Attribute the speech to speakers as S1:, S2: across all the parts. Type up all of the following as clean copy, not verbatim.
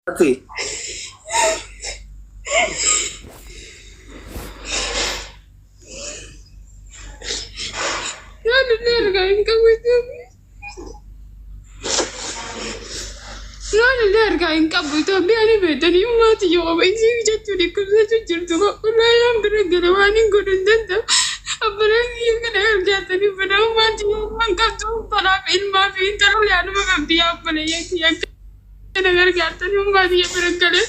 S1: Ati.
S2: Waan inni argaa hin qabu Itoophiyaa. Waan inni argaa hin qabu Itoophiyaa ni beektanii maatii yoo qaba isii jechuun dhukkubsachuu jirtu qulqullaa yoon bira gale waan hin godhu hin danda'u. Obboleen kiyya kana gargaartanii fedha maatii yoo waan qabdu intalaaf ilmaa fi intala yaaduma qabdi yaa obboleeyyan kiyya. Kana gargaartanii maatii kiyya bira gale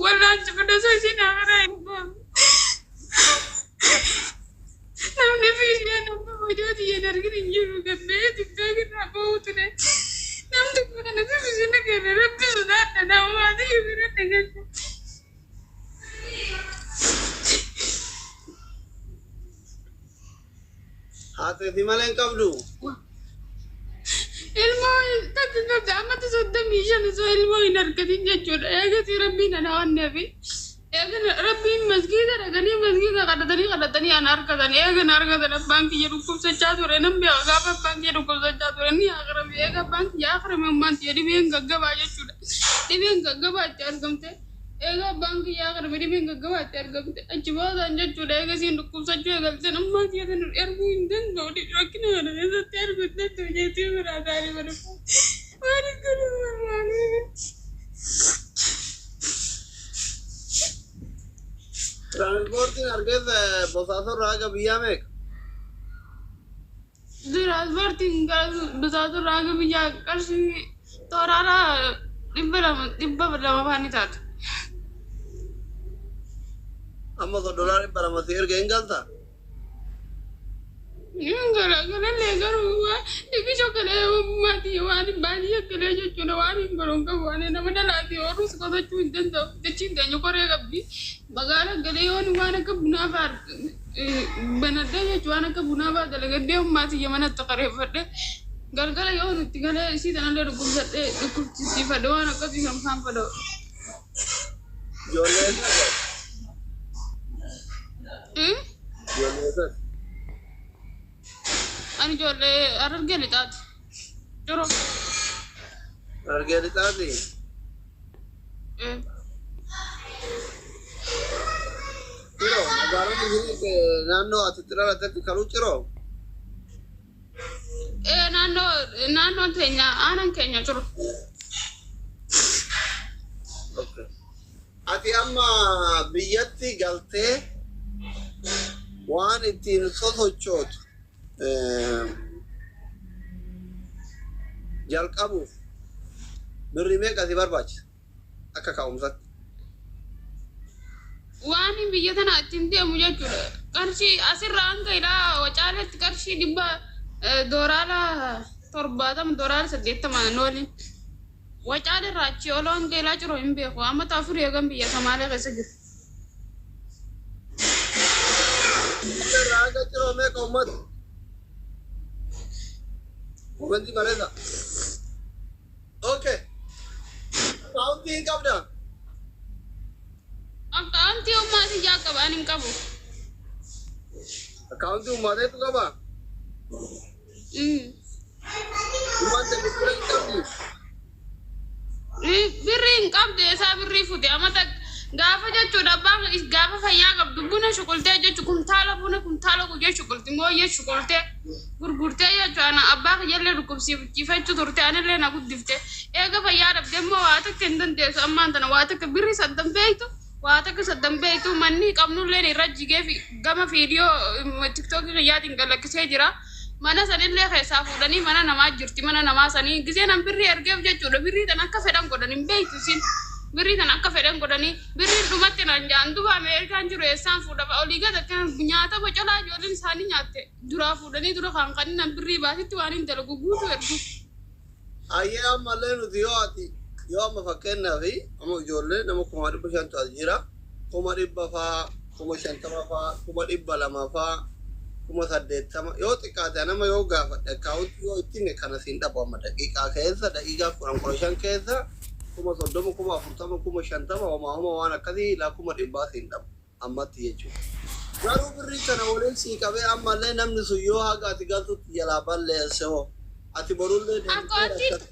S2: wallaanchi fedha osoo isiin haa hin qabu. Namni fiigee namni hojii tiyya arginu hin jiru gabbee tiktook irraa ba'uu ture. Namni kun kana dubbisuu na kenna rabbi sodaadha nama maatii yoo bira dhagatti.
S1: Haati malee hin qabdu.
S2: Ilmoo takka qabda ammatti 35 osoo ilmoo hin argatin jechuudha. Eegasii rabbiin ana onneefi. Eegana rabbiin masgiida dhaqanii masgiida kadhatanii kadhatanii ana argatan. Eegana argatan abbaan kiyya dhukkubsachaa ture. Nan beeka gaafa abbaan kiyya dhukkubsachaa ture ni akirame. Eega abbaan kiyya akirame ummaan tiyya dhibeen gaggabaa jechuudha. Dhibeen gaggabaa itti argamte. Eega abbaan kiyya akirame dhibeen gaggabaa itti argamte. Achi boodaan jechuudha. Eega isiin dhukkubsachuu eegalte ummaan tiyya tan arguu hin danda'u. Rakkina kana keessatti arguu hin danda'u jettee biraa taa'anii mana. Waan hin godhu wallaalee.
S1: Tiraanspoortiin argeessa Bosaasoo irraa haga biyyaa meeqa?
S2: Tiraanspoortiin gara Bosaasoo irraa haga biyyaa qarshii tooraala 200 200 fa'aa ni taatu.
S1: Amma osoo doolaara 200 si erga hin galtaa?
S2: Galagalee garuu dhiqisho galee maatii waan baadiyyaa galee jechuudha waan hin godhu hin qabu waan nama dhalaati oolus qotachuu hin danda'u jechiin teenya koree qabdi magaala galee yoon waan akka bunaa fa'aa banadhee jechuudha waan akka bunaa fa'aa dalagadhee maatii manatti qareeffadhe galgala yoon itti galee isii tanallee dhukkubsadhee dhukkubsiifadhe waan akkasii kan faan fadha.
S1: Ijoollee eessa? Ijoollee eessatti?
S2: Ani ijoollee Harargee Lixaati. Ciroo.
S1: Harargee Lixaati?
S2: Ee.
S1: Ciroo magaalaan isin naannoo ati itti dhalattetti kaluu Ciroo?
S2: Ee naannoo naannoon teenya aanaan keenya Ciroo.
S1: Okay. Ati amma biyyatti galtee waan ittiin sosochootu jalqabuuf birrii meeqa si barbaachisa akka ka'umsatti?
S2: Waan biyya tana ittiin deemu jechuudha. Qarshii asirraa hanga ilaa Wacaaleetti qarshii dhibba dooraala 70 dooraala 80 waliin. Wacaale irraa achii oloo hanga ilaa Ciroo hin beeku. Amata 4 eegan biyya Somaalee keessa jiru.
S1: Irraa hanga Ciroo meeqa uummata? Komentii barreessa. Okay. Akkaawuntii hin qabdaa?
S2: Akkaawuntii ummaa tiyyaa qaba ani hin qabu.
S1: Akkaawuntii ummaateetu qaba?
S2: Mm.
S1: Ummaan tee bilbila hin qabdi?
S2: Birrii hin qabdu eessaa birrii fute amata gaafa jechuudha abbaan gaafa fayyaa qabdu buna shuqultee jechu kumtaala buna kumtaala guyyee shuqulti mooyyee shuqultee gurgurtee jechu ana abbaa kiyyallee dhukkubsiifachuu turte anillee na guddifte eega fayyaa dhabde immoo waa takka hin dandeessu ammaan tana waa takka birrii saddan beektu waa takka saddan beektu manni qabnulleen irra jigee gama viidiyoo tiktookii kiyyaatiin galakkisee jira. Mana sanillee keessaa fuudhanii mana namaa jirti mana namaa sanii gisee nan birrii ergeef jechuudha birrii tan akka fedhan godhan hin beektu isin birrii tan akka fedhan godhanii birriin dhumatti nan jaan duba Ameerikaan jiru eessaan fuudha olii gad akka nyaata bocolaa ijoolleen isaanii nyaatte duraa fuudhanii dura kan kan nan birrii baasitti waan hin dalagu guutuu ergu.
S1: Ayyee ammallee nuti yoo ati yoo amma fakkeenyaaf amma ijoollee nama 500,000tu as jira 100,000 faa 50,000 faa 200,000 faa 80,000 yoo xiqqaate nama yoo gaafadhe akkaawuntii yoo itti hime kana siin dhabu amma daqiiqaa keessa daqiiqaa 10 15 keessa 30,000 40,000 50,000 homaa homa waan akkasii ilaa 100,000 siin dhabu ammatti jechuudha. Garuu birrii kana waliin sii qabee ammallee namni sun yoo haga ati galtutti jalaa balleesse hoo ati borullee deemtee
S2: Akkaawuntii
S1: rakkata.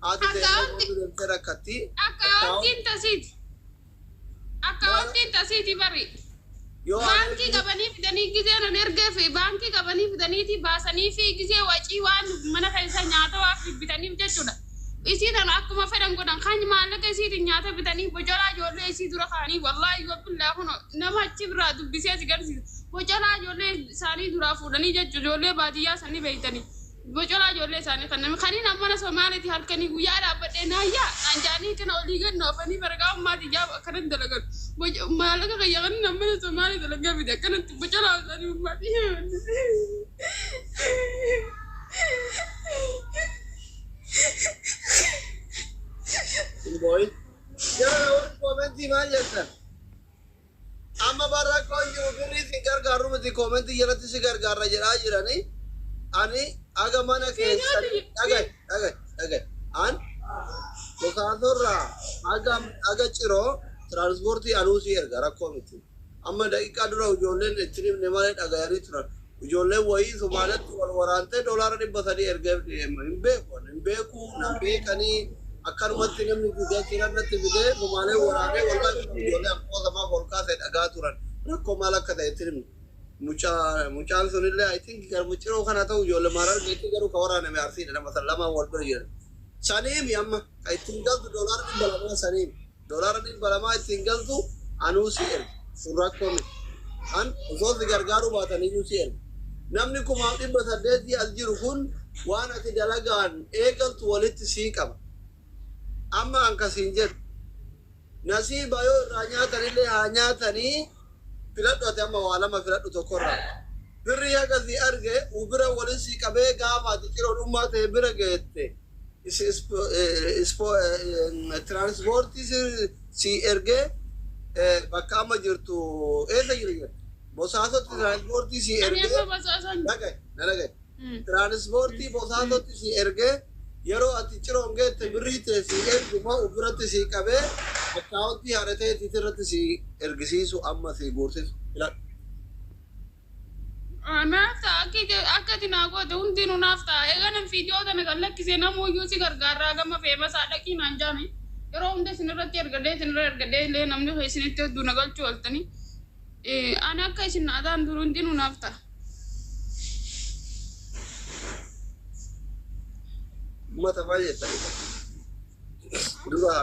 S1: Haati ta'e
S2: Akkaawunti
S1: deemtee rakkatti.
S2: Akkaawuntiin tasiiti. Akkaawuntiin tasiiti bari.
S1: Yoo
S2: Baankii qabanii fidanii gizee nan ergee fi baankii qabanii fidaniiti baasanii fi gizee wacii waan mana keessa nyaata waa bitaniif jechuudha. Isii tana akkuma fedhan godhan kan maallaqa isiitiin nyaata bitanii bocolaa ijoollee isii dura kaanii, wallaahi wabbillaa, kun nama achi biraa dubbisee si garsiisa. Bocolaa ijoollee isaanii duraa fuudhanii jechuudha, ijoollee baadiyyaa sanii beeytanii. Bocolaa ijoollee isaanii kan namni kaniin mana Somaaliiti halkanii guyyaa dhaabbadhee naayyaa anjaanii kana olii gad noofanii barqaa ummaati jaaba akkanatti dalagan. Maallaqa kiyya kan mana Somaalii dalagaa fide akkanatti bocolaa isaanii ummaati.
S1: Hin boo'in. Jara warri koomentii maal jettan? Amma bara rakkoon jiru birrii si gargaarru miti, koomentii jalatti si gargaarra jedhaa jiranii. Ani aga mana keessan dhagaye, dhagaye, dhagaye. An Bosaasorraa aga Ciroo tiraanspoortii anuu si erga, rakkoo miti. Amma daqiiqaa dura ijoolleen itti himne malee dhagayanii turan. Ijoolleen wayii Somaaliatti wal waraantee $300 ergeef deema. Hin beeku, hin beeku, nan beekanii akkanumatti namni fidee jirannatti fidee Somaalee waraanee wallahi ijoollee akkuma samaaf ol kaasee dhagaa turan. Rakkoo maal akka ta'e itti himne. Mucaan sunillee I think garbu Ciroo kana ta'u, ijoollee maal argeetti garuu ka waraaname Arsiidha, nama san lamaan wal bira jiran. Saniimi amma ka ittiin galtu $200 saniimi. $200 ittiin galtu anuu si erga. Sun rakkoo miti. An osoo si gargaaruu baataniyyuu si erga. Namni 1800 as jiru kun waan ati dalagaan eegaltu walitti sii qaba. Amma an kasiin jedhu. Nasiiba yoo irraa nyaatanillee haa nyaatanii, filadhu ati amma waa lama filadhu tokkorraa. Birrii haga si arge bira waliin si qabee gaafa ati Ciroo dhummaa ta'e bira geette. Tiraanspoortii si ergee bakka amma jirtu eessa jiru jedhu. Bosaasotti tiraanspoortii si
S2: Ani
S1: ergee.
S2: amma Bosaasoon.
S1: Dhagaye, na dhagaye. Tiraanspoortii Bosaasotti si ergee yeroo ati Ciroon geette birrii ta'e si ergu moo biratti si qabee akkaawuntii haadhatee irratti si ergisiisu amma si guursisu filadhu.
S2: Naaf ta'a, akka ati naa goote hundinuu naaf ta'a. Egaa nan viidiyoo tana kan lakkisee namuyyuu si gargaarraa gama feemasaa dhaqii naan jaame. Yeroo hunda isinirratti ergadhee, isinirra ergadhee illee namni isinitti hedduu na galchuu ooltanii. Ani akka isin naa ta'an dur hundinuu naaf ta'a.
S1: Uummata maal jettani? Dura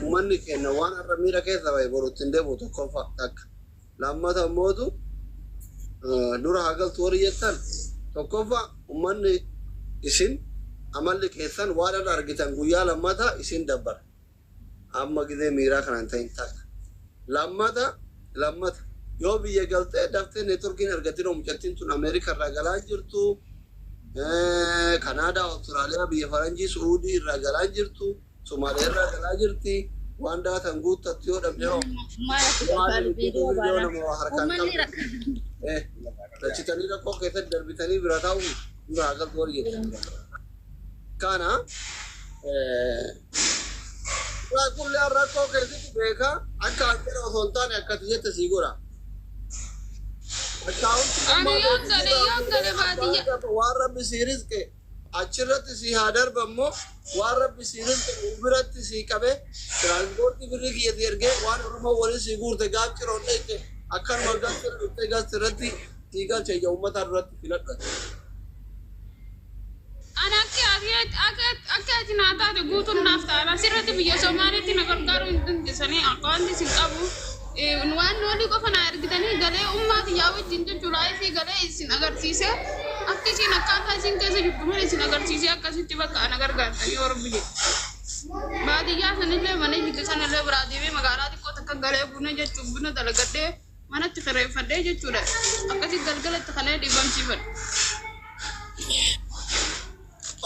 S1: uummanni keenya waan har'a miira keessa bahe borutti hin deebi'u, tokkoffaa takka. Lammata immootu dura haa galtu warri jettan, tokkoffaa uummanni isin amalli keessan waan har'a argitan guyyaa lammata isin dabbara. Amma gizee miiraa kanaan ta'in takka. Lammata yoo biyya galtee daftee neetworkiin argatin, mucattiin tun Ameerika irraa galaa jirtu. Kanaadaa, Awustiraaliyaa, biyya Faranjii, Suudii irraa galaa jirtu. Somaaliyaa irraa galaa jirti. Waan daatan guuttattu yoo dhabde hoo? Nama harkaan qabdu. Dachitanii rakkoo keessatti darbitanii bira taa'u, dura haa galtu warri jettu. Kana kullee rakkoo keessatti beekaa akka ati osoo hin taane akkati jette sii godha.
S2: Ani yoon gale baadiyyaa.
S1: Waan rabbi sii rizqe achirratti sii haa darba immoo waan rabbi sii rizqe biratti sii qabe tiraanspoortii birrii kiyya si ergee waan Oromoo waliin sii guurte gaaf Ciroon dheeyte akkanuma galchee dhuftee galchi irratti sii galche ija uummataa duratti filadhu.
S2: Ani akka ati naa taate guutuun naaf ta'a. Asirratti biyya Somaaliitti na gargaaruu hin dandeessanii akka wanti isin qabu. Waan noolii qofa naa ergitanii galee ummaa kiyyaa wajjin jechuun laayifii galee isin agarsiise, akka isin akkaataa isin keessa jirtu mana isin agarsiise, akkasitti bakka ana gargaartan yoo rabbi jedhe. Baadiyyaa sanillee mana jirtu sanillee biraa deemee magaalaa xiqqoo takka galee buna jechuun buna dalagadhee manatti kireeffadhee jechuudha. Akkasii galgalatti kanee dhiibamsiifadhu.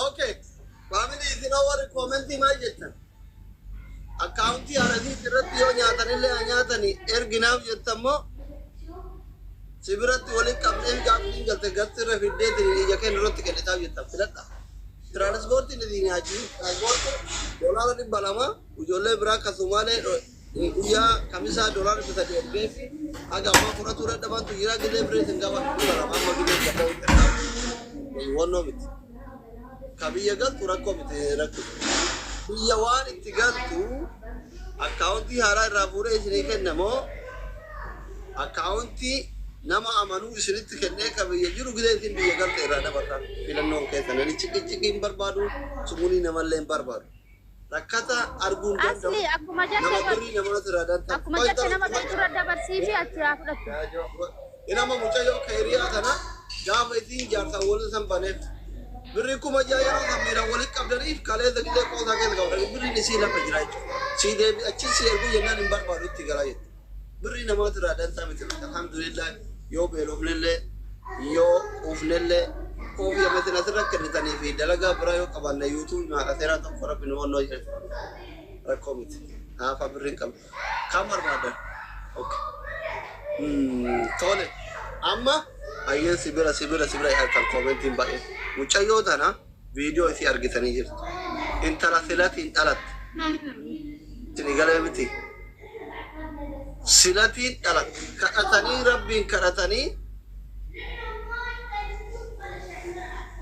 S1: Okay. Family, isin warri koomentii maal jettan? Akkaawuntii haaratii irratti yoo nyaatanillee haa nyaatanii erginaaf jettammoo si biratti waliin qabnee gaaffiin galte galti irra fiddeetiin ija keenya irratti kennitaaf jettan filadha. Tiraanspoortiin isin nyaachisu tiraanspoortii $200, ijoollee biraa akka Sumaalee guyyaa kamisaa $300 ergee fi haga ammaa fudhatuu dadhabantu jira, gilee biree isin gaafa 200 amma gilee gabaa wannoo miti. Ka biyya galtu rakkoo miti rakkisu. Biyya waan itti galtu akkaawuntii haaraa irraa fuudhee isinii kennamoo akkaawuntii nama amanuu isinitti kennee ka biyya jiru gidee isin biyya galte irraa dabarta filannoon keessan. Ani ciqiciqii hin barbaadu, sumurii namallee hin barbaadu. Rakkata arguu hin danda'u.
S3: Asli akkuma
S1: Nama
S3: jette
S1: birrii namaatu irraa dantaa.
S3: akkuma jette nama beekturra dabarsii fi achi haa fudhattu.
S1: Inama mucayyoo kayriyaa tana gaafa isiin jaarsaan waliin san baneef birrii 6000 yeroo san miiraan walitti qabdaniif kaleessa gisee qoosaa keessa qabdanii birriin isii lafa jira jechuudha. Sii deebi achi si erguu jennaan hin barbaadu itti galaa jette. Birrii namaatu irraa dantaa miti. Alhamdulillah, yoo beelofnellee yoo quufnellee koofii amatin asirra kennitanii fi dalagaa biraa yoo qabaanne yuutuubii maaqaseeraa tokko rabbi nu onnoo jedhe rakkoo miti. Haafa birriin qabdu. Kan barbaadan. Okay. Tole. Amma hayyeen sibira sibira sibira kan koomentiin baay'ee. Mucayyoo tana viidiyoo isii argitanii jirtu. Intala silatiin dhalatte. Isin galee miti. Silatiin dhalatte. Kadhatanii, rabbiin kadhatanii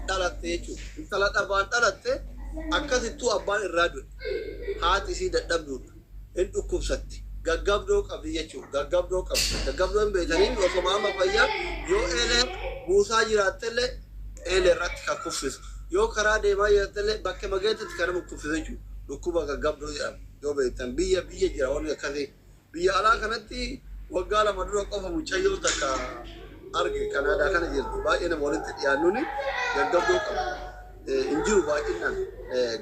S1: dhalatte jechuudha. Intala dhabaan dhalatte, akkasittuu abbaan irraa du'e. Haati isii dadhabduudha. Hin dhukkubsatti. Gaggabdoo qabdi jechuudha. Gaggabdoo qabdi. Gaggabdoo hin beekanii osoo amma fayyaa yoo eelee buusaa jiraattellee eelee irratti kan kuffisu. Yoo karaa deemaa jiraattellee bakka mageetti kan nama kuffisu jechuudha. Dhukkuba gaggabdoo jedhama. Yoo beektan biyya biyya jira wanni akkasii. Biyya alaa kanatti waggaa 2 dura qofa mucayyoo takka arge, Kanaadaa kana jirti. Baay'ee nama walitti dhiyaannuuni gaggabdoo qaba. Hin jiru baay'inaan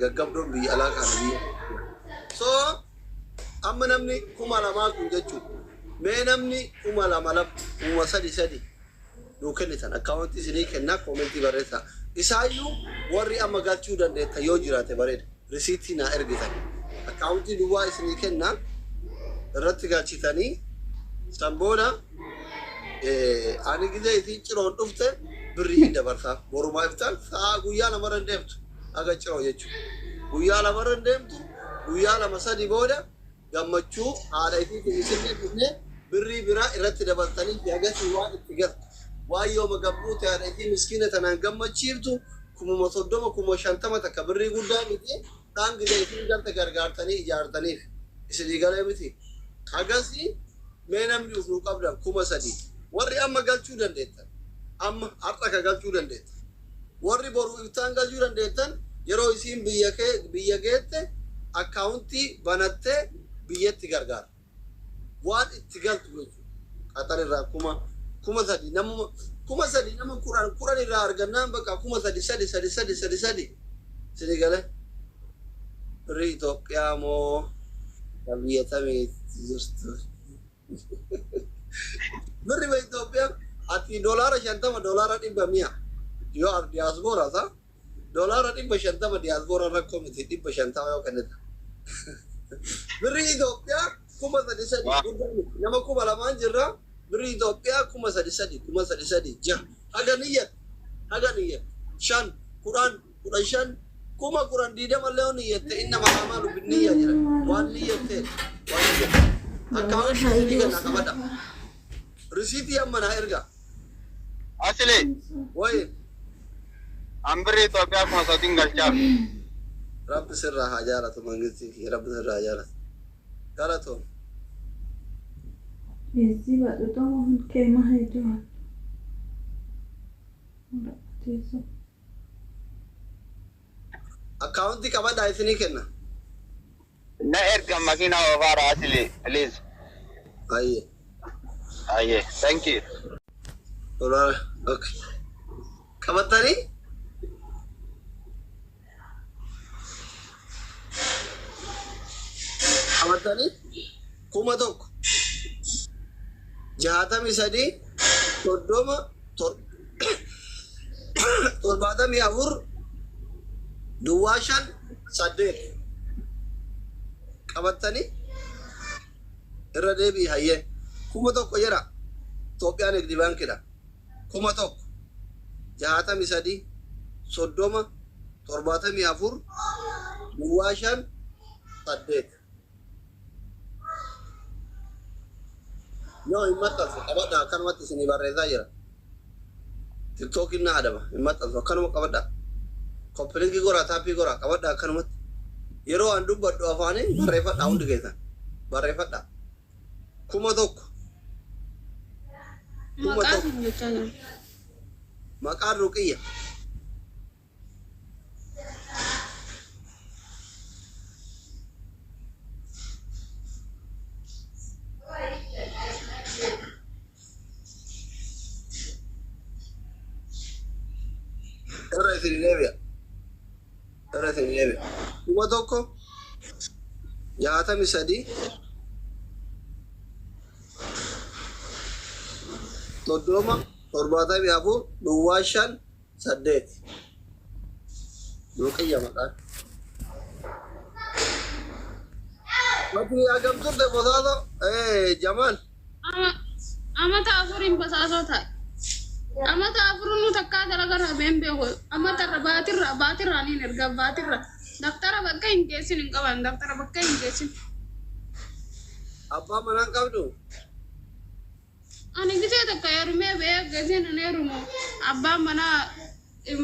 S1: gaggabdoon biyya alaa kana biyya. So amma namni 2000 kun jechuudha. Mee namni 2000 lama 3000 nuu kennitan akkaawuntii isinii kennaa, koomentii barreessaa. Isaayyuu warri amma galchuu dandeettan yoo jiraate bareeda. Risiitii naa ergitan. Akkaawuntii duwwaa isinii kennaa, irratti galchitanii san booda ani gizee isiin ciroon dhufte birrii hin dabarsaa. Borumaa iftaan sa'a guyyaa lamarra hin deemtu. Haga ciroo jechuudha. Guyyaa lamarra hin deemtu, guyyaa 2 3 booda gammachuu haadha isiitiin isinni dhufne birrii biraa irratti dabaltanii fi hagasii waan itti galtu. Waan yooma gabbuute haadha isii miskiina tanaan gammachiiftu 30,000, 50,000 takka birrii guddaa miti dhaan gizee isiin galte gargaartanii ijaartaniif. Isinii galee miti. Hagasii mee namni ufuu qabdan 3000 warri amma galchuu dandeettan, amma har'a ka galchuu dandeettan, warri boru iftaan galchuu dandeettan, yeroo isiin biyya kee biyya geette akkaawuntii banattee biyyatti gargaara. Waan itti galtu jechuudha. Qaxar irraa 3000, namuma 3000, nama 10 10 irraa argannaan bakka 3000 sadi sadi sadi sadi sadi isinii galee. Birrii Itoophiyaa moo kan biyya tamiitti jirtu? Birri ba Itoophiyaa ati $50, $100 mi'a yoo ar diyaasboora sa $150 diyaasboora rakkoo miti, 150 yoo kennita. Birri Itoophiyaa 3000 sadi guddaa miti. Nama 2000n jirra. Birri Itoophiyaa 3000 sadi, 3000 sadi jaha haga niyyat haga niyyat 5, 10, 15, 10,000, 20 illee yoo niyyatte, innama amaalu binniyya jedha. Waan niyyatte, waan niyyatte. Akkaawuntii isinii kenna, qabadha. Risiitii amma naa ergaa.
S4: Asli.
S1: Wayi.
S4: An birrii Itoophiyaa 3000n galchaaf.
S1: Rabbi sirraa haa jaalatu, mangistii kiyya, rabbi sirraa haa jaalatu. Galatoom.
S5: Geejjiba dhuxoon keema hedduu. Teessoo.
S1: Akkaawuntii qabadhaa, isinii kenna.
S4: Na erga makiinaa oofaara Asli, please.
S1: Ayyee.
S4: Ayyee, thank you.
S1: Doolaara, okay. Qabattanii? Qabattanii? 1000 63 30 74 05 8 qabattanii? Irra deebi'i hayyee. 1000 jedha. Itoophiyaan Nigdi Baankidha. 1000 63 30 74 05 8. Yoo hin maxxansu, qabadha, akkanumatti isinii barreessaa jira. Tiktookiin na adaba, hin maxxansu, akkanuma qabadha. Copy link godhaa, tap godhaa, qabadhaa akkanumatti. Yeroo an dubbadhu afaaniin barreeffadhaa, hundi keessan. Barreeffadhaa. 1000. Kuma
S2: Maqaa
S1: tokko.
S2: sun jechaa jiru.
S1: Maqaan Ruqiyya. Irra isin deebi'a. Irra isin deebi'a. 1000 63 30 74 05 8. Ruqiyya maqaan. Mati hagam turte Bosaasoo? Jamaal.
S2: Amata afuriin Bosaasoo ta'e. Amata afur nu takkaa dalagarraa been beeku. Amatarra baatirra baatirraa niin erga baatirra. Daftara bakka hin geessin hin qaban, daftara bakka hin geessin.
S1: Abbaa manaa hin qabdu?
S2: Ani gisee tokko heerumee ba'ee, giseen an heerumu abbaan manaa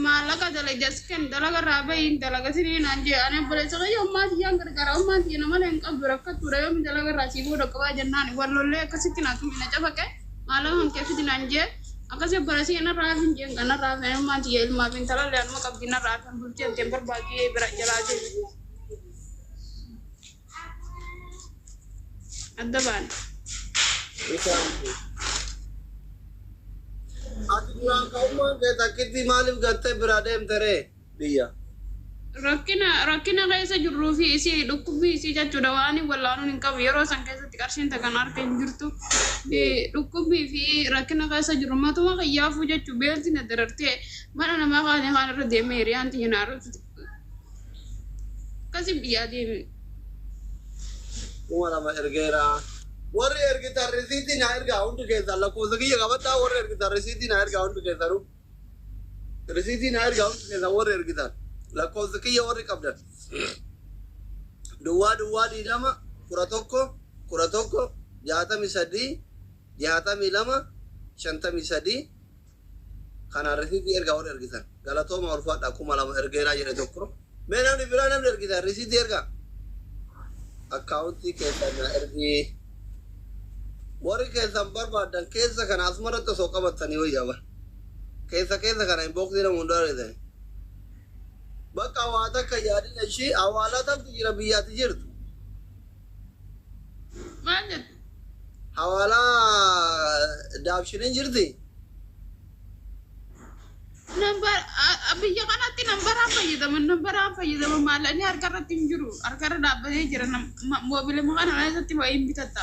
S2: maallaqa dalagasken dalagarraa bahiin dalagatinii naan jee. Ani obboleessa kiyya ummaa tiyyaan gargaara, ummaan tiyya nama malee hin qabdu, rakkattuudha, yoomi dalagarraa sii booda qabaa jennaan wal lollee akkasitti naa tumi na cafaqe, maallaqa kan kee fidi naan jee. Akkasii obboleessi kiyya narraa hafin jeen kan narraa hafin, ummaan tiyya ilmaa fi intalallee anuma qabdi, narraa hafin, bultii hanteen barbaadu jee bira jalaa deeme. Adda baane.
S1: Ati duraan ka'ummaan kee takkitti maaliif gattee biraa deemte ree biyya?
S2: Rakkina keessa jirruu fi isii dhukkubbii isii jechuudha, waan wallaanuun hin qabu yeroo san keessatti, qarshiin takkan harka hin jirtu. Dhukkubbii fi rakkina keessa jiru matuma kiyyaafuu jechuu beelti na darartee mana namaa kaane kaan irra deemee hiriyaan tiyya na arrabsitu akkasii biyyaa deeme.
S1: 2000 ergeera. Warri ergitan risiitii naa ergaa hundi keessan, lakkoofsa kiyya qabadhaa, warri ergitan risiitii naa ergaa hundi keessanuu. Risiitii naa ergaa hundi keessan, warri ergitan lakkoofsa kiyya warri qabdan. 0020 11 11 63 62 53 kanaan risiitii ergaa warri ergitan. Galatooma, ulfaadhaa. 2000 ergeeraa jedhe tokko. Mee namni biraa, namni ergitan risiitii ergaa. Akkaawuntii keessan naa ergii. Warri keessan barbaadan keessa kana asumarratti osoo qabatanii wayyaa bara. Keessa keessa kana inboxii nama hundaa argitani. Bakka waa takka yaadina ishii hawaalaa tamtu jira biyyaatti jirtu.
S2: Maal jettu?
S1: Hawaalaa daabshiniin jirti.
S2: Biyya kanatti nambaraan fayyadaman, nambaraan fayyadaman, maallaqni harka irratti hin jiru, harka irra dhaabbatee jira. Moobilama kana keessatti waa hin bitatta,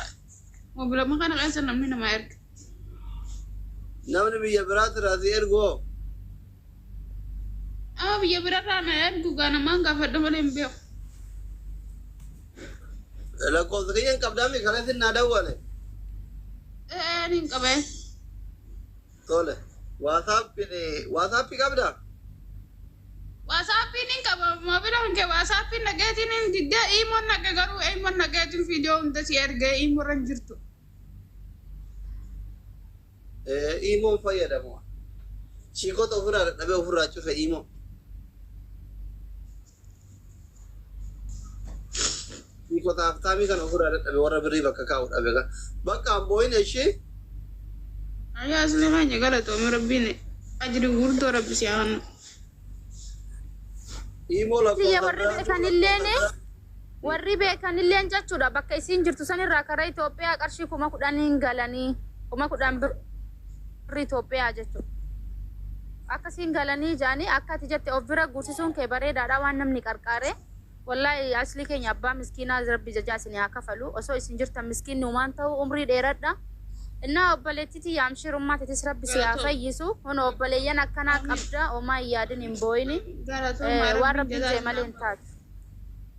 S2: moobilama kana keessa namni nama erga.
S1: Namni biyya biraatti irraa si ergu hoo?
S2: Nama biyya birarraa na ergu gaa namaan gaafadhu malee hin beeku.
S1: Lakkoofsa kiyya hin qabdaami kanas naa dawwale.
S2: Ee, ni hin qabee.
S1: Tole. WhatsAppii qabdaa?
S2: WhatsAppiin hin qaba, moobila kan kee WhatsAppiin dhaqeetiin hin diddee, iimoon dhaqe garuu iimoon dhaqeetiin viidiyoo hunda si ergee, iimoorra hin jirtu.
S1: Iimoon fayyadamu. Chiikota ofirraa dadhabee ofirraa cufe iimoo. Chiikota haftaamii kana ofirraa dadhabe, warra birrii bakka kaa'u dhabe. Bakka ambooyin ishee.
S2: Ayyaa, asli keenya galatoomi, Rabbiin ajri gurguddoo Rabbi si haa kennu.
S1: Iimoo
S3: Tiyya
S1: lakkoofsa
S3: warri
S1: biraa.
S3: beekanilleen, warri beekanilleen jechuudha, bakka isiin jirtu sanirraa karaa Itoophiyaa qarshii 10,000 galanii, 10,000 birri Itoophiyaa jechuudha. Akkasiin galanii jaanii akka ati jette of bira guursisuun kee bareedaadha, waan namni qarqaare. Wallaahi asli keenya abbaa miskiinaa, Rabbi jajaa isin haa kafalu. Osoo isin jirtan miskiinni uumaan ta'u, umrii dheeradha. Innaa obboleettitii yaamshirummaa tetis Rabbi si haa fayyisu. Kun obboleeyyan akkanaa qabda, homaa hin yaadin, hin boo'ini.
S2: Galatoomaa.
S3: Waan
S2: Rabbiin
S3: Rabbiin
S2: jazaa
S3: jee
S2: isin
S3: malee
S2: haa
S3: hin taatu.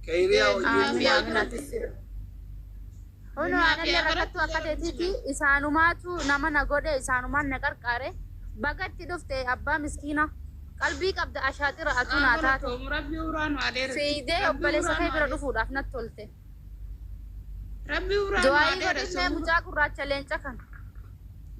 S1: Keeyriyaa hojii.
S3: Amiin,
S2: Duniyaa
S3: amiin.
S2: biratti.
S3: Hono
S2: Duniyaa
S3: anallee
S2: fi
S3: rakkattuu akka teetiiti, isaanumaatu nama na godhe, isaanumaan na qarqaare. Bagatti dhufte abbaa miskiina. Qalbii qabda, ashaaxira atuu naa taate.
S2: Galatoomu, Rabbi uraa nu adeera.
S3: Fiidee obboleessa kee bira dhufuudhaaf natti tolte.
S2: Rabbi uraa nu
S3: Du'aayii
S2: adeera.
S3: godhifnee mucaa gurraacha leenca kana.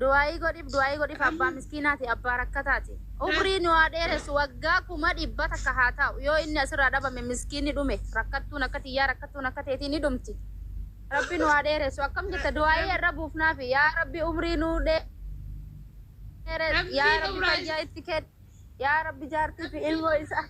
S3: Du'aayii godhiif, du'aayii godhiif, abbaa miskiinaati, abbaa rakkataati. Umrii nu haa dheeressu, waggaa 100,000 haa taa'u. Yoo inni asirraa dhabame miskiinni dhume, rakkattuun akka tiyyaa, rakkattuun akka teetii ni dhumti. Rabbi nu haa dheeressu. Akkam jetta? Du'aayii irra buufnaafi. Yaa Rabbi, umrii nu dheeressu. Yaa
S2: Rabbiin
S3: Rabbi,
S2: umraa
S3: fayyaa itti kenni. Yaa Rabbi, jaartii fi ilmoo isaa.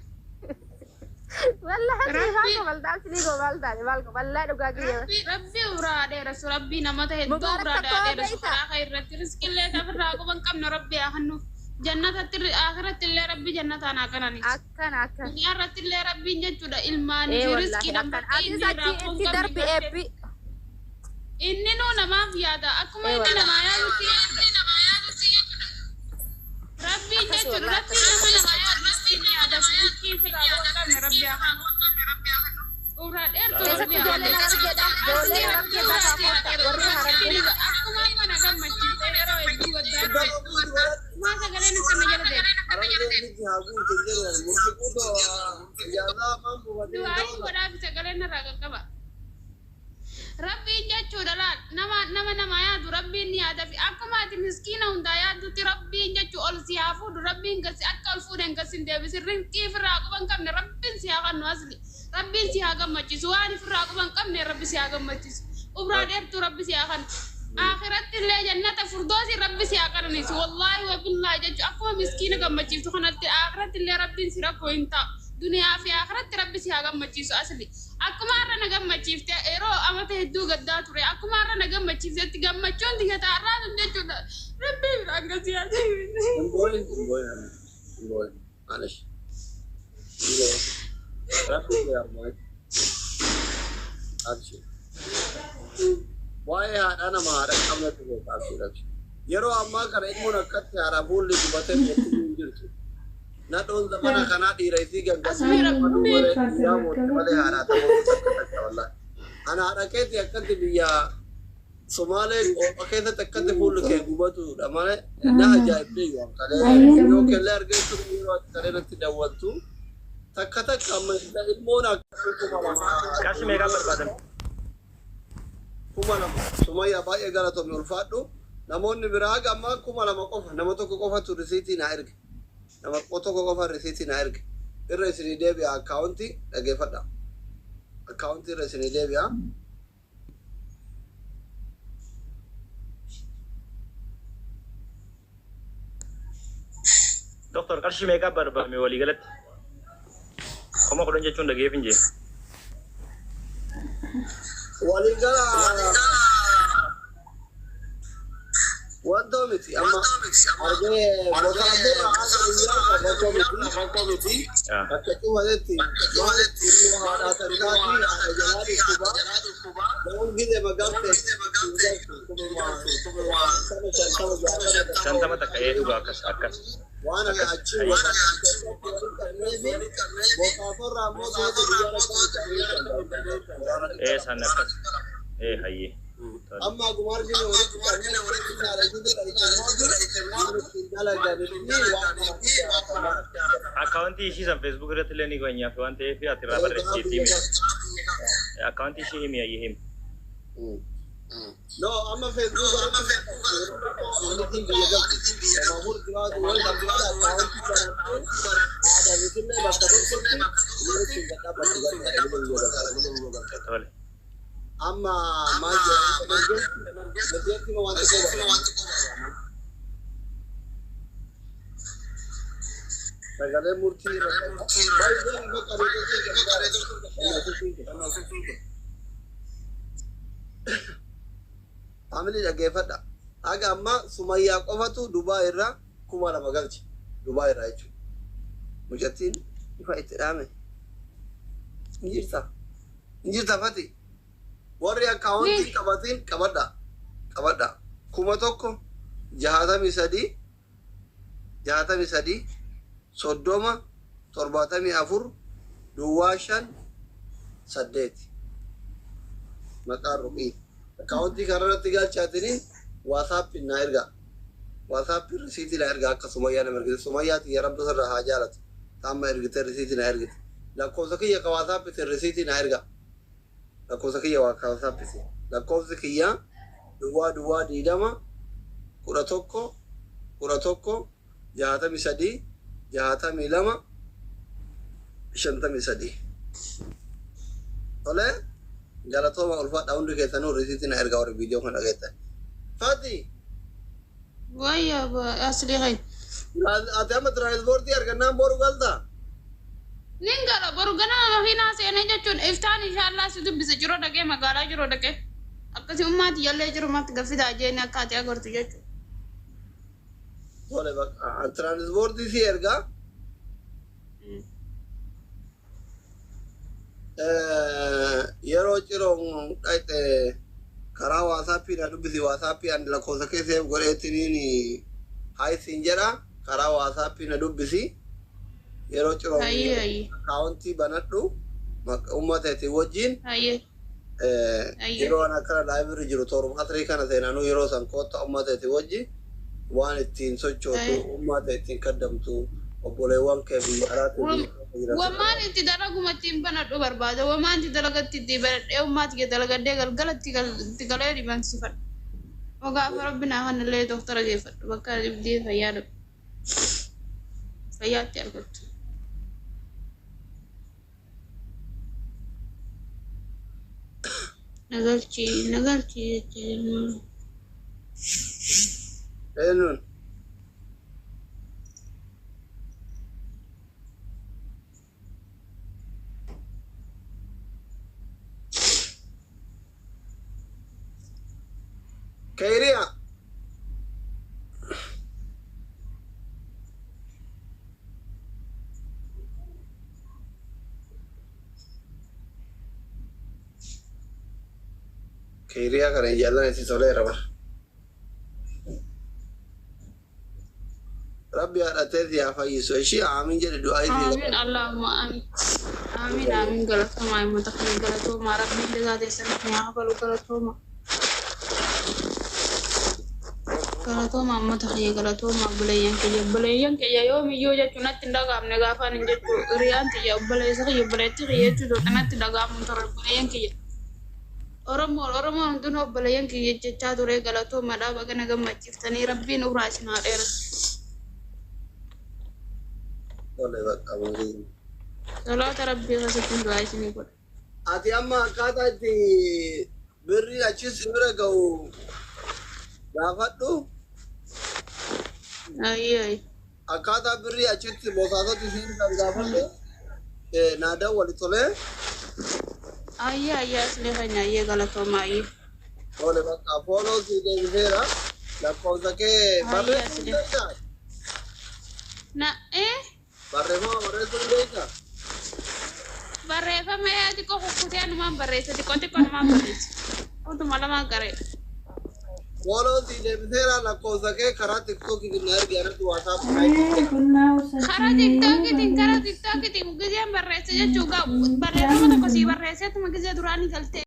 S3: Wallahi maal
S2: Rabbi
S3: gobaltaa asli gobal taate maal wallahi dhugaa kiyya.
S2: Rabbi umraa dheeressu, Rabbi namoota hedduu
S3: Mubaarak
S2: umraa
S3: takka waa
S2: dheeressu
S3: beeyta.
S2: Karaa irratti riskillee ofirraa quban qabna, Rabbi haa kennuuf. Jannatatti, akhiratti illee Rabbi jannataan haa qananiisu.
S3: Akkana akkana.
S2: Duniyaa irratti illee Rabbiin jechuudha ilmaanii
S3: Ee
S2: fi
S3: wallahi
S2: riskiidhaan
S3: akkana.
S2: bakka
S3: Atis
S2: inni irraa
S3: achi
S2: quban
S3: itti
S2: qabne
S3: darbi
S2: gartee.
S3: eebbi.
S2: Inni nuu namaaf yaada, akkuma
S3: Ee
S2: inni
S3: wallahi.
S2: namaa yaadutti jechuudha. Rabbiin
S3: Akkas
S2: jechuudha
S3: wallahi
S2: Rabbiin
S3: akkas.
S2: nama namaa yaadu riskiin yaada, riskii ofirraa quban qabne Rabbi haa kennu. Umraa dheertuu
S3: Keessatti
S2: Rabbi haa
S3: ijoolleen
S2: kennu.
S3: Harargeedha. Ijoolleen Harargeedha kaa koota. Warri Harargee.
S2: Akkuma amma na gammachiiste, yeroo hedduu gaddaa ture. Maa sagaleen akkana jala deema.
S1: Harargeen miti haa guutu jedhan murti guutuu ijaazaa afaan buufatee
S2: Du'aayi godhaafi, sagaleen irraa qaqqaba. Rabbiin jechuudha laal nama nama nama yaadu Rabbiin ni yaada fi akkuma ati miskiina hundaa yaaddutti Rabbiin jechuu ol si haa fuudhu. Rabbiin gasi akka ol fuudhan gasi hin deebisin. Rizqii ofirraa quban qabne Rabbiin si haa kennu. Asli Rabbiin si haa gammachiisu. Waan ofirraa quban qabne Rabbi si haa gammachiisu. Umraa dheertuu Rabbi si haa kennu. Akhiratti illee jannata furdoosi Rabbi si haa qananiisu. Wallaahi wa billaahi jechuun akkuma miskiina gammachiiftu kanatti akhiratti illee Rabbiin si rakkoo hin taa'u. Duniyaa fi akhiratti Rabbi si haa gammachiisu. Asli akkuma har'a na gammachiifte, yeroo amata hedduu gaddaa ture, akkuma har'a na gammachiiftetti gammachuun tiyya har'aa sun jechuudha Rabbii biraan gasii haa ta'u.
S1: Hin boo'in, hin boo'in, hin boo'in. Maalish? Hin boo'in. Rabbi si haa boo'in. Abshir. Waa'ee haadhaa nama haadha hin qabnetu beeka. Abshir, abshir. Yeroo ammaa kana ilmoon akkatti haadha fuulli gubatee beektuu hin jirtu. Nadhoon zamana kanaa dhiira isii
S2: Asmii
S1: gangasii
S2: Rabbi
S1: malee guyyaa mootii malee haadhaa ta'uu takka takka wallahi. Ana haadha keetii akkatti biyya Somaalee qopha keessatti akkatti fuulli kee gubatudha malee na ajaa'ibdee yoo kalee yoo kellee argeessu, yeroo ati kalee natti dawwaltu takka takka amma ilmoon akka 2000.
S6: Qarshii meeqaan barbaadan?
S1: 2000. Sumayyaa, baay'ee galatoomi, ulfaadhu. Namoonni biraa haga ammaa 2000 qofa, nama tokko qofatu risiitii naa erge, nama tokko qofa risiitii naa erge. Irra isinii deebi'a, akkaawuntii dhageeffadha, akkaawuntii irra isinii deebi'a.
S6: Doktor, qarshii meeqaa barbaadame walii galatti? 10,000 jechuun dhageef hin jee.
S1: Waliigala wantoo miti, amma argee Bosaasoo haga biyyaa wantoo miti. Bakka cufatetti maalitti ilmoo haadhaa takkaatii haadha jalaa dhukkubaa waan gide magalte 40, 50, 60.
S6: 50 takka, ee dhugaa, akkas akkas.
S1: Waan
S6: Akkas.
S1: achi Bosaasorraa immoo toota biyya.
S6: Ee san akkas. Ee hayyee.
S1: Amma akkuma arginu walitti qabnee waan.
S6: Akkaawuntii ishii san Facebook irratti illee ni geenyaaf waan ta'eef ati irraa barreessiteetti himi. Akkaawuntii ishii himi, hayyee himi.
S1: No, amma Facebook irratti biyya galti. Kanaafuu jiraatu wal barbaada, akkaawuntii banatee aadaa bisillee bakka tokkotti walitti gadhaabbatu.
S6: Tole.
S1: Amma maal jedhamu, emergency waan xiqqoo barbaada. Sagalee murtii irra baay'ee bakka. Family, dhaggeeffadha. Haga amma Sumayyaa qofatu Dubaa irraa 2000 galche. Dubaa irraa jechuudha. Mucattiin ifa itti dhaame. Injirta. Injirta fati. Warri akkaawuntii qabatiin qabadha. Qabadha. 1000 63 63 30 74 05 8, maqaan Ruqii. Akkaawuntii kanarratti galchaatini WhatsApp naa ergaa. WhatsApp risiitii naa ergaa, akka Sumayyaa nama ergite. Sumayyaa xiyya Rabbi sirraa haa jaalatu. Taamma ergite risiitii naa ergite. Lakkoofsa kiyya ka WhatsApp risiitii naa ergaa. Lakkoofsa kiyya waa ka WhatsApp. Lakkoofsi kiyya 00 20. 11 11 63 62 53. Tole, galatooma, ulfaadha hundi keessanuu. Risiitii na ergaa warri viidiyoo kana dhageettan. Fati.
S2: Wayya asli kay.
S1: Ati amma tiraanispoortii argannaan boru galtaa?
S2: Nin gala boru ganama makiinaa seenee jechuun iftaan inshaallah si dubbisa jiroo dhaqee magaalaa jiroo dhaqee akkasii ummaati jallee jiru matti gaffitaa jeeni akka ati agartu jechuudha.
S1: Tole, bakka tiraanispoortii si ergaa. Yeroo ciroon dhaqxe karaa WhatsAppii na dubbisi. WhatsAppii ani lakkoofsa keessa godheetiniin hi siin jedha, karaa WhatsAppii na dubbisi yeroo ciroon.
S2: Hayyee hayyee.
S1: Akkaawuntii banadhu uummata itti wajjin.
S2: Hayyee. Hayyee.
S1: Yeroo an akkana live jiru torba asirii kana seenanuu yeroo san kootta uummata itti wajji waan ittiin sochootu, uummata ittiin kaddamtu, obboleewwan kee biyya alaatti jiran.
S2: Wamaan itti dalaguma ittiin banadhu barbaada. Wamaan itti dalagatti itti banadhee ummaatti kee dalagadhee galgala itti galee dhibansifadhu. Gaafa rabbi naa kanallee doktara geeffadhu bakka dhibdee fayyaa dhabu. Fayyaatti argattu. Nagalchi nagalchi jechaa jirma.
S1: Eenyuun? Keeriya. Keeriyaa kana hin jaallan itti toleera bara. Rabbi haadhatee si haa fayyisu. Ishii aamin jedhe du'aa isii.
S2: Amiin, Allahumma amiin. Amiin amiin, galatoomaa himata kana, galatoomaa, rabbiin jazaa teessan haa kafalu, galatoomaa. Galatoomaa uummata kiyya, galatoomaa obboleeyyan kiyya, obboleeyyan kiyya yoomiyyuu jechuun natti hin dhaga'amne gaafaan hin jechuu hiriyaan tiyya obboleessa kiyya obboleetti kiyya jechuudha natti dhaga'amu ture obboleeyyan kiyya. Oromoo Oromoon hundinuu obboleeyyan kiyya jechaa ture, galatoomaadhaa, bagana gammachiiftanii, rabbiin uraa isin haa dheeressu.
S1: Tole bakka marii.
S2: Salaata rabbii keessatti du'aa isinii godha.
S1: Ati amma akkaataa itti birriin achis bira ga'u gaafadhu.
S2: Ayyee ayyee.
S1: Akkaataa birrii achitti boosaasoti siin kan gaafadhu. Naa dawwali tolee.
S2: Ayyee ayyee, asli keenya, ayyee, galatoomaa, ayyee.
S1: Tole bakka follow si deebiseera. Lakkoofsa kee
S2: Ayyee
S1: barreessuu
S2: asli.
S1: hin beektaa?
S2: Na eh.
S1: Barreeffama barreessuu hin beektaa?
S2: Barreeffama yaa xiqqoo kukkutee numaan barreessa, xiqqoo xiqqoo numaan barreessa. Utuma lamaan qaree.
S1: Follow si deebiseera, lakkoofsa kee karaa TikTokiitiin na ergi, anatti WhatsApp.
S5: Bunnaa
S2: Karaa TikTokiitiin, karaa TikTokiitiin gizeen barreessa jechuu gaa barreeffama tokko sii barreesseetuma gizee duraanii galtee.